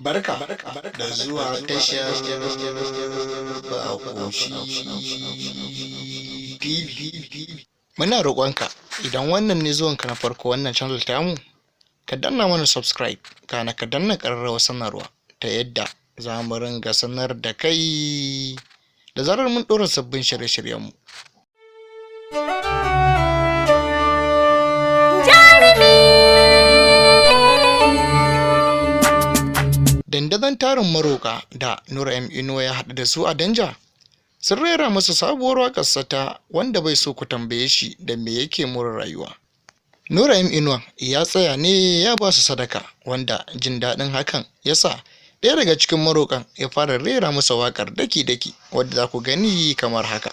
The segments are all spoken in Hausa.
Barka da zuwa tashar Baƙoshi TV. Muna roƙonka, idan wannan ne zuwanka na farko wannan channel tamu, ka danna mana subscribe, kana ka danna ƙararrawar sanarwa ta yadda za mu ringa sanar da kai da zarar mun ɗora sabbin shirye-shiryenmu. Dandazon tarin maroƙa da Nura M Inuwa ya haɗu da su a Danja sun rera masa sabuwar waƙarsa ta "Wanda bai so ku tambaye shi da me yake more rayuwa". Nura M Inuwa ya tsaya ne ya ba su sadaka, wanda jin daɗin hakan ya sa ɗaya daga cikin maroƙan ya fara rera masa waƙar daki-daki, wadda za ku gani kamar haka.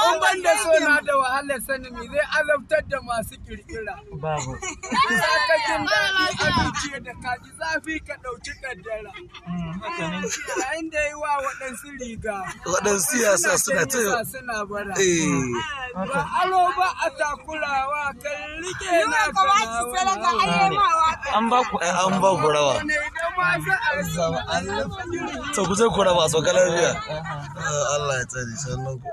An ban da so na da wahalar sani me zai azabtar da masu kirkira. Babu. Za ka jin daɗi a zuciya da kaji zafi ka ɗauki kaddara. Yayin da yi wa waɗansu riga. Waɗansu siyasa suna ta Suna suna bara. Eh. Ba aro ba a takurawa kan rike na kana. An ba ku Ai, an ba ku rawa. Ne da masu arziki. To ku je ku raba sauka lafiya. Allah ya tsare sannan ku.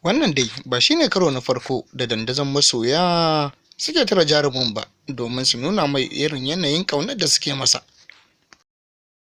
Wannan dai ba shi ne karo na farko da dandazon masoya suke tara jarumin ba domin su nuna mai irin yanayin ƙaunar da suke masa.